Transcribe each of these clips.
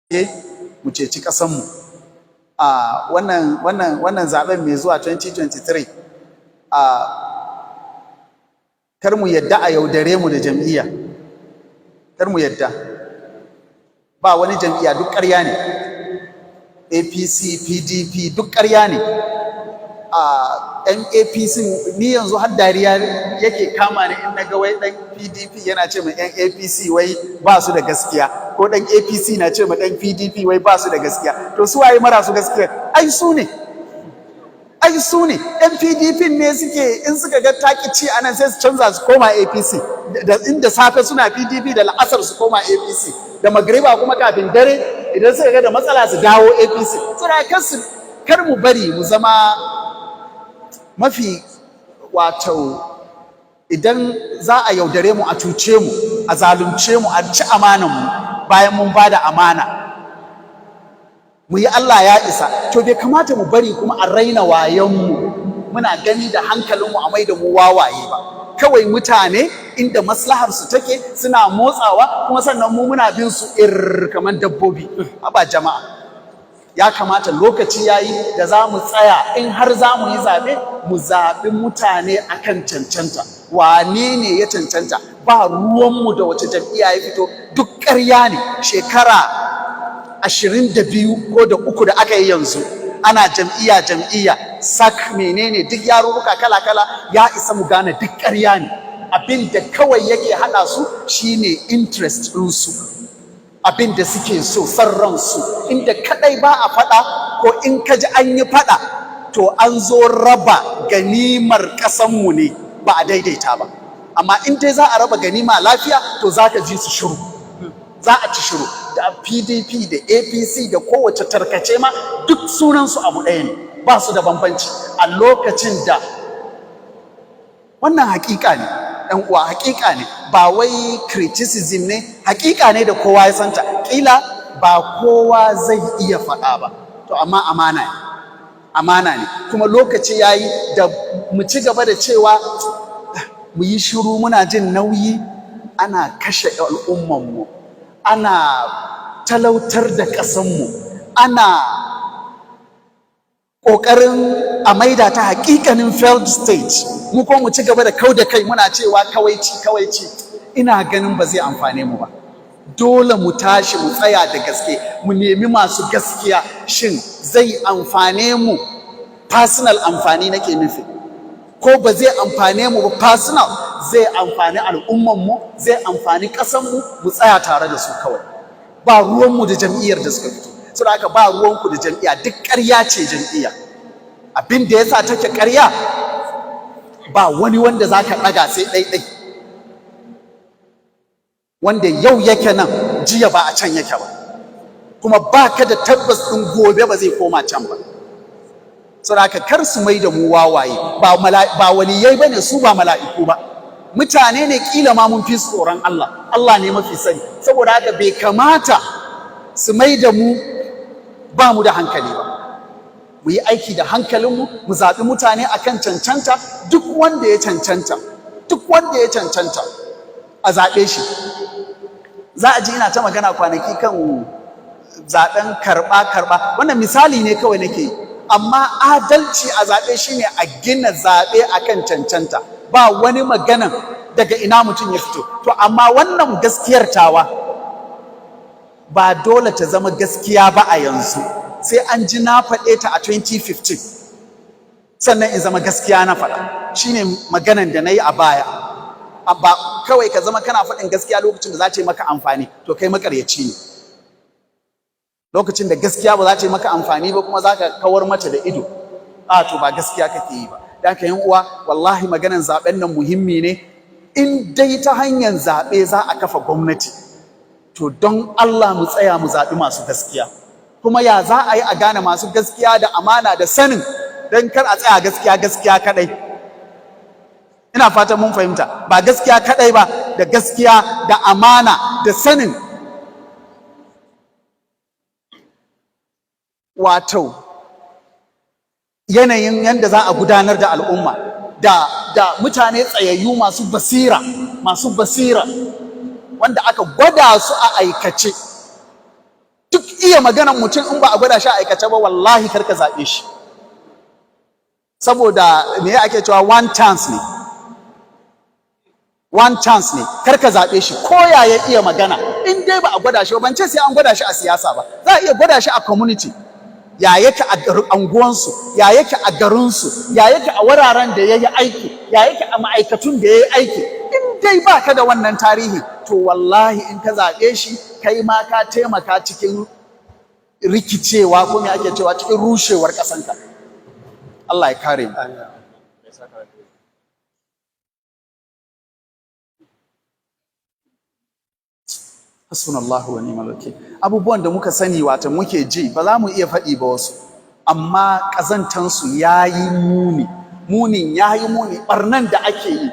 Mu ceci ƙasanmu a wannan zaben mai zuwa 2023. A kar mu yadda a yaudare mu da jam'iyya. Kar mu yadda. Ba wani jam'iyya, duk ƙarya ne. APC, PDP, duk ƙarya ne. A ɗan APC, ni yanzu har dariya yake kama ni in naga wai ɗan PDP yana ce ma ɗan APC wai ba su da gaskiya, ko ɗan APC na ce ma ɗan PDP wai ba su da gaskiya. To, su waye marasu gaskiya? Ai su ne, ai su ne. Ɗan PDP ne suke, in suka ga taki ci anan, sai su canza su koma APC. Da inda safe suna PDP, da la'asar su koma APC, da magriba kuma kafin dare idan suka ga da matsala su dawo APC. Saboda kar su, kar mu bari mu zama mafi, wato idan za a yaudare mu, a cuce mu, a zalunce mu, a ci amanan mu bayan mun bada amana, mu yi Allah ya isa. To, bai kamata mu bari kuma a raina wayanmu, muna gani da hankalinmu a mai da mu wawaye ba. Kawai mutane inda maslahar su take suna motsawa, kuma sannan mu muna bin su ir kamar dabbobi. Haba jama'a, ya kamata lokaci yayi da za mu tsaya, in har za mu yi zaɓe, mu zaɓi mutane akan cancanta. Wane ne ya cancanta? Ba ruwanmu da wace jam'iyya ya fito, duk ƙarya ne. Shekara 22 ko da uku da aka yi yanzu ana jam'iyya, jam'iyya, sak menene, duk yarurruka kala kala, ya isa mu gane duk ƙarya ne. Abin da kawai yake haɗa su shine interest ɗinsu, abin da suke so, san ransu. Inda kadai ba a faɗa, ko in ka ji an yi faɗa, to an zo raba ganimar ƙasanmu ne ba a daidaita ba. Amma in dai za a raba ganima lafiya, to za ka ji su shiru, za a ci shiru. Da PDP da APC da kowace tarkace ma, duk sunansu abu ɗaya ne, ba su da bambanci a lokacin da. Wannan hakika ne, ɗan uwa, hakika ne, ba wai criticism ne, hakika ne da kowa ya santa. Kila ba kowa zai iya faɗa ba, to amma amana ne, amana ne. Kuma lokaci yayi da mu ci gaba da cewa mu yi shiru muna jin nauyi, ana kashe al'ummanmu, ana talautar da ƙasanmu, ana ƙoƙarin a maida ta haƙiƙanin failed state, mu ko mu ci gaba da kau da kai muna cewa kawaici, kawaici. Ina ganin ba zai amfane mu ba. Dole mu tashi mu tsaya da gaske, mu nemi masu gaskiya. Shin zai amfane mu? Personal amfani nake nufi. Ko ba zai amfane mu ba personal, zai amfani al'ummanmu, zai amfani ƙasanmu, mu tsaya tare da su kawai. Ba ruwanmu da jam'iyyar da suka fito. Saboda haka, ba ruwanku da jam'iyya, duk ƙarya ce jam'iyya. Abin da yasa take ƙarya, ba wani wanda za ka ɗaga sai ɗaiɗai, wanda yau yake nan, jiya ba a can yake ba, kuma ba ka da tabbas ɗin gobe ba zai koma can ba. Saboda haka, kar su mai da mu wawaye. Ba waliyai bane su, ba mala'iku ba, mutane ne. Kila ma mun fi tsoron Allah, Allah ne mafi sani. Saboda haka, bai kamata su mai da mu ba mu da hankali ba. Mu yi aiki da hankalinmu, mu zaɓi mutane akan cancanta. Duk wanda ya cancanta, duk wanda ya cancanta a zaɓe shi. Za a ji ina ta magana kwanaki kan zaɓen karɓa karɓa. Wannan misali ne kawai nake yi, amma adalci a zaɓe shine a gina zaɓe akan cancanta, ba wani maganan daga ina mutum ya fito. To, amma wannan gaskiyar tawa ba dole ta zama gaskiya ba a yanzu, sai an ji na faɗe ta a 2015 sannan in zama gaskiya na faɗa. Shine maganan da na yi a baya. Ba kawai ka zama kana faɗin gaskiya lokacin da za ta yi maka amfani, to kai makaryaci ne. Lokacin da gaskiya ba za ta yi maka amfani ba kuma za ka kawar mata da ido, a to ba gaskiya kake yi ba. Da haka, yan uwa, wallahi maganan zaben nan muhimmi ne. In dai ta hanyar zaɓe za a kafa gwamnati, to don Allah mu tsaya mu zaɓi masu gaskiya. Kuma ya za a yi a gane masu gaskiya da amana da sanin? Don kar a tsaya gaskiya gaskiya kadai. Ina fatan mun fahimta. Ba gaskiya kadai ba, da gaskiya da amana da sanin, wato yanayin yadda za a gudanar da al'umma, da mutane tsayayyu masu basira, masu basira wanda aka gwada su a aikace. Duk iya maganan mutum, in ba a gwada shi a aikace ba, wallahi kar ka zaɓe shi. Saboda me ake cewa, one chance ne, one chance ne. Kar ka zaɓe shi ko ya ya iya magana, in dai ba a gwada shi ba. Ban ce sai an gwada shi a siyasa ba, za a iya gwada shi a community. Ya yake a anguwansu? Ya yake a garinsu? Ya yake a wuraren da ya yi aiki? Ya yake a ma'aikatun da ya yi aiki? In dai ba ka da wannan tarihi, to wallahi in ka zaɓe shi, kai ma ka taimaka cikin rikicewa, ko me ake cewa, cikin rushewar ƙasanka. Allah ya kare mu. Amin. Hasbunallahu wa ni'mal wakil. Abubuwan da muka sani, wata muke ji, ba za mu iya faɗi ba wasu, amma ƙazantansu ya yi muni, munin ya yi muni. Ɓarnan da ake yi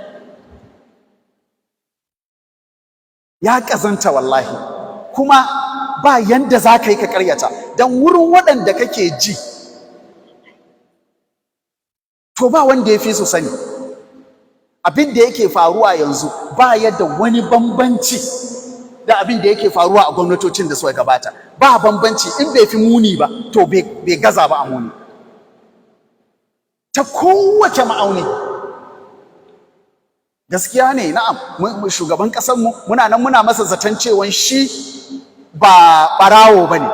ya ƙazanta wallahi. Kuma ba yanda za ka yi ka ƙaryata, don wurin waɗanda kake ji, to ba wanda ya fi su sani abin da yake faruwa yanzu. Ba yadda wani bambanci da abin da yake faruwa a gwamnatocin da suka gabata, ba bambanci. In bai fi muni ba, to bai gaza ba a muni ta kowace ma'auni. Gaskiya ne, na'am, shugaban ƙasarmu, muna nan muna masa zaton cewan shi ba ɓarawo ba ne,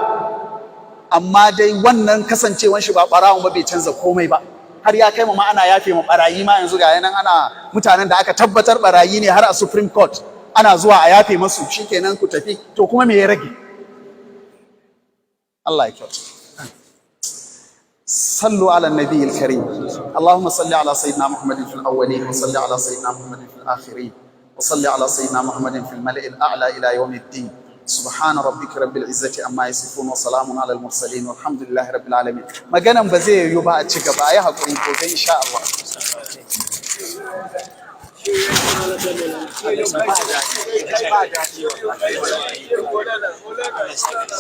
amma dai wannan kasancewan shi ba ɓarawo ba bai canza komai ba. Har ya kai ma ana yafe ma barayi ma. Yanzu ga yanan ana mutanen da aka tabbatar barayi ne, har a Supreme Court ana zuwa a yafe masu, shikenan ku tafi. To kuma me ya rage? Allah ya kyauta. صلوا على النبي الكريم. اللهم صل على سيدنا محمد في الأولين، وصل على سيدنا محمد في الآخرين، وصل على سيدنا محمد في الملأ الأعلى إلى يوم الدين. سبحان ربك رب العزة عما يصفون، وسلام على المرسلين، والحمد لله رب العالمين. Maganan ba zai yiwu ba a ci gaba, ayi hakuri, gobe insha Allah.